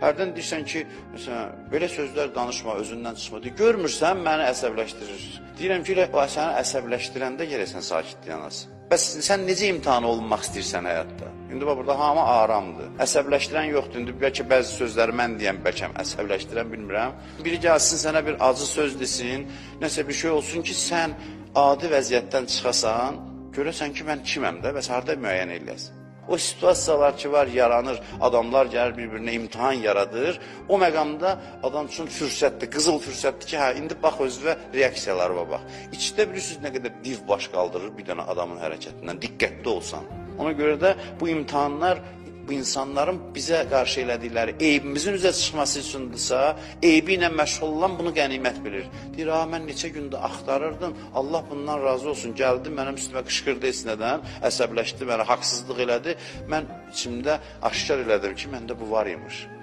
Hərdən deyirsən ki, məsələn, belə sözlər danışma, özündən çıxma. Deyir, görmürsən məni əsəbləşdirir. Deyirəm ki, elə səni əsəbləşdirəndə gərək sən sakit dayanasan. Bəs sən necə imtahan olunmaq istəyirsən həyatda? İndi bax burada hamı aramdır. Əsəbləşdirən yoxdur. İndi bəlkə bəzi sözləri mən deyəm, bəlkə əsəbləşdirən bilmirəm. Biri gəlsin sənə bir acı söz desin, nəsə bir şey olsun ki, sən adi vəziyyətdən çıxasan, görəsən ki, mən kiməm də, bəs harda müəyyən eləyəsən? O situasiyalar ki var, yaranır, adamlar gəlir bir-birinə imtahan yaradır. O məqamda adam üçün fürsətdir, qızıl fürsətdir ki, hə, indi bax özünə reaksiyalarına bax. İçdə bilirsiniz nə qədər div baş qaldırır bir dənə adamın hərəkətindən, diqqətli olsan. Ona görə də bu imtahanlar bu insanların bizə qarşı elədikləri eybimizin üzə çıxması üçündürsə, eybi ilə məşğul olan bunu qənimət bilir. Deyir, "A, mən neçə gündür axtarırdım, Allah bundan razı olsun, gəldi mənim üstümə qışqırdı heç nədən, əsəbləşdi, mənə haqsızlıq elədi. Mən içimdə aşkar elədim ki, məndə bu var imiş."